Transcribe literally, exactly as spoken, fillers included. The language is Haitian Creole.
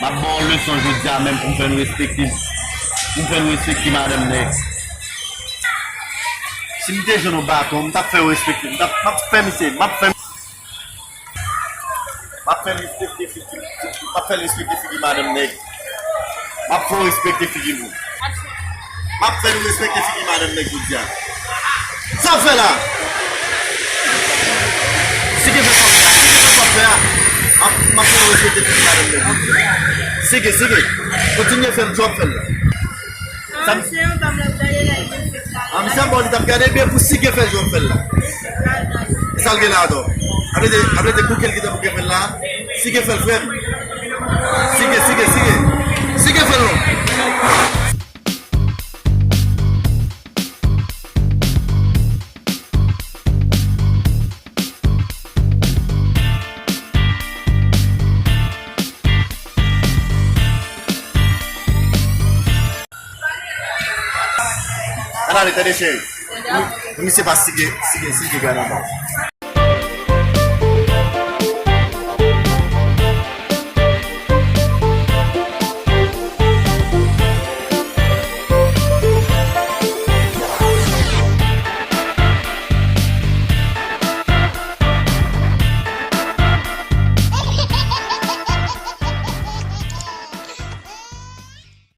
Ap ban yon leson jodi a menm pou m fè n respekte, pou m fè n respekte madanm nèg. Si m te jwenn yon baton, m t ap fè yo respekte. M t ap, m ap fè misye, m ap fè, m ap fè l respekte figi, m ap fè l respekte figi madanm nèg. M ap fè w respekte figi nou. M ap fè nou respekte figi madanm nèg jodi a. Sa w ap fè la? Sike fè sa w ap fè a. Sike fè sa w ap fè a. M ap, m ap fè nou respekte figi madanm nèg jodi a. Sike, sike. Kontinye fè l jan w ap fè l la. Sa m, an, misye ap ba w li t ap gade byen pou Sike fè l jan w ap fè l la. Sa l gen la atò? Ap rete, ap rete bouke l ki te bouke fè l la. Sike fè l frè m. Sike, Sike, Sike. Sike fè l non. Ann ale, tande cheri. Misye pa Sike, Sike, Sike gade anba.